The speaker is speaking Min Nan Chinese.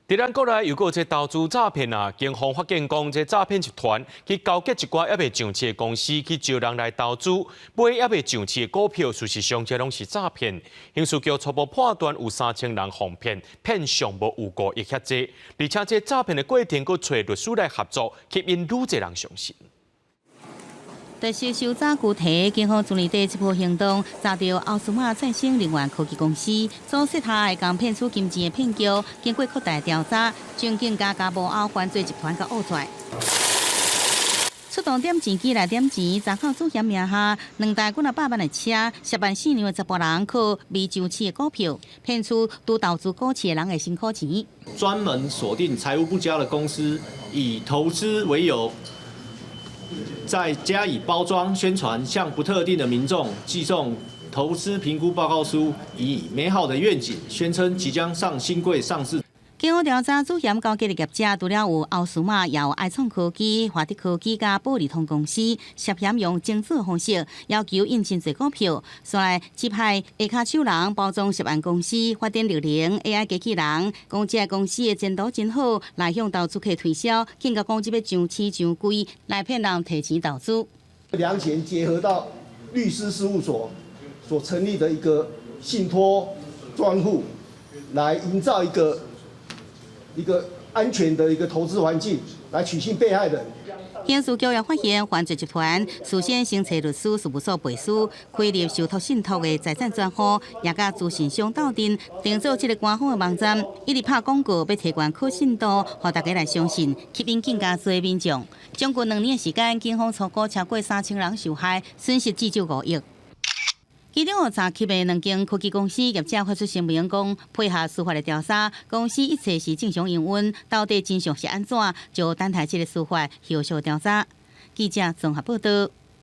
佇咱國內又閣有這投資詐騙啊！警方發現講，這詐騙集團去勾結一寡猶未上市的公司去招人來投資，買猶未上市的股票，事實上這攏是詐騙。刑事局初步判斷有3000人予騙，騙上無有5億遐濟。而且這詐騙的過程，閣揣律師來合作，吸引愈濟人相信。特殊搜查具體，警方昨年底這波行動，查著奧斯馬再生能源科技公司所設下的共騙取金錢的騙局，經過擴大調查，將更加共幕後犯罪集團共挖出來。出動點錢機來點錢，查扣主嫌名下兩台幾若百萬的車，涉案四娘的查埔人靠未上市的股票，騙取拄投資股市的人的辛苦錢。專門鎖定財務不佳的公司，以投資為由，再加以包裝宣傳，向不特定的民眾寄送投資評估報告書，以美好的願景宣稱即將上興櫃上市。經過調查，主嫌勾結的業者除了有奧斯馬，也有愛創科技、華德科技佮寶利通公司，涉嫌用集資方式要求印真濟股票，煞來指派下跤手人包裝涉案公司發展綠能 AI 機器人，講這个公司的前途真好，來向投資客推銷，更加講這欲上市上櫃來騙人提錢投資。兩錢結合到律師事務所所成立的一個信託專戶，來營造一個安全的一個投資環境，來取信被害人。刑事局也發現，犯罪集團事先先揣律師事務所背書，開立受託信託的財產專戶，也佮資訊商鬥陣，定做這个官方的網站，一直拍廣告，欲提懸可信度，予大家來相信，吸引更加濟民眾。將近2年時間，警方初估超過3000人受害，損失至少5億。其中有查緝的兩間科技公司業者發出聲明，講配合司法的調查，公司一切是正常營運，到底真相是按怎，就等待這个司法後續調查。記者綜合報道。